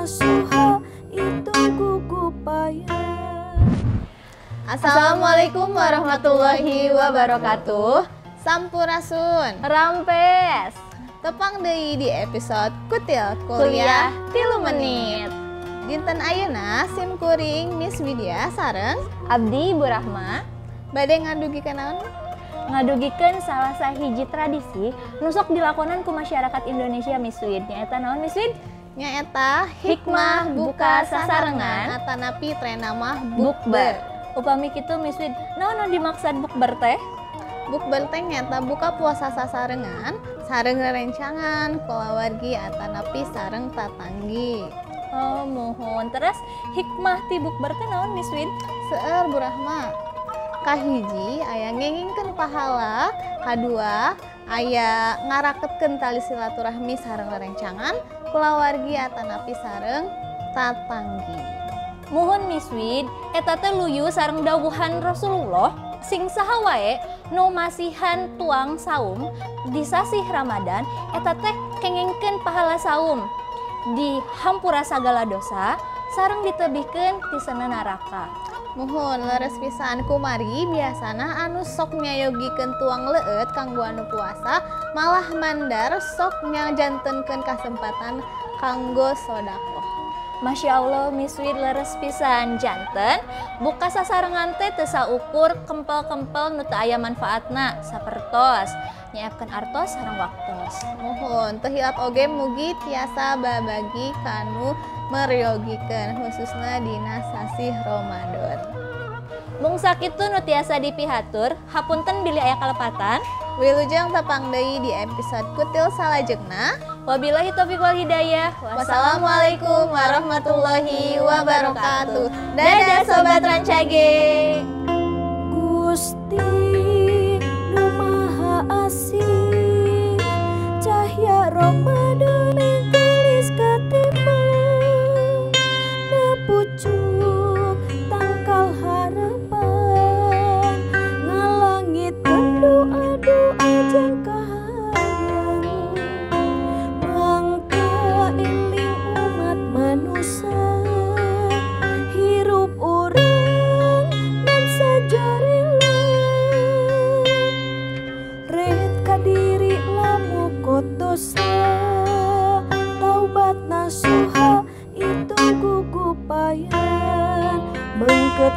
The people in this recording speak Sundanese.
nasuha itu gugupayan. Assalamualaikum warahmatullahi wabarakatuh. Sampurasun. Rampes. Tepang deui di episode Kutil Kuliah 3 Menit. Dinten ayeuna sim kuring Miss Widya sareng Abdi Ibu Rahma bade ngadugikeun naon? Ngadugikeun salah sahiji tradisi nu sok dilakonan ku masyarakat Indonesia Miss Wid. Nyaeta naon Miss Wid? Nyaeta hikmah buka sasarengan atanapi trena mah bukber. Upami kitu Miss Wid, naon nu dimaksud bukber teh? Bukber teh nyaeta buka puasa sasarengan sareng rerencangan kulawargi atanapi sareng tatanggi. Oh, mohon. Terus hikmah ti bukber teh naon Miss Wid? Seueur Bu Rahma. Kahiji aya ngengingkeun pahala, kadua aya ngaraketkeun tali silaturahmi sareng rerencangan kulawargi atanapi sareng tatanggi. Muhun Miss Wid, eta teh luyu sareng dawuhan Rasulullah sing saha wae nu masihan tuang saum di sasih Ramadan eta teh kengingkeun pahala saum, dihampura sagala dosa sareng ditebihkeun ti sana neraka. Muhun leres pisan kumari biasana anu sok nyayogikeun tuang leueut kanggo anu puasa malah mandar sok nyajantenkeun kasempatan kanggo sodakoh. Masya Allah Miss Wid leres pisan janten buka sasarengan teh teu saukur kempel-kempel nu teu aya manfaatna sapertos nyiapkeun artos sareng waktos. Muhun teu hilap oge mugi tiasa babagi kanu meryogikeun khususna dina sasih Ramadan. Mung sakitu nu tiasa dipihatur, hapunten bilih aya kalepatan. Wilujeng tepang deui di episode Kutil salajengna. Wabillahi taufiq wal hidayah. Wassalamualaikum warahmatullahi wabarakatuh. Dadah Sobat Rancage. Gusti nu Maha Asih, cahya Ramadan menggelis katimang, pucuk tangkal harapan, ngalangitkeun doa-doa jeung kahayang, mangka iling umat manusia, hirup urang ngan sajarela, ret kadiri lamukot dosa, taubat nasuha itu gugupayan, mengket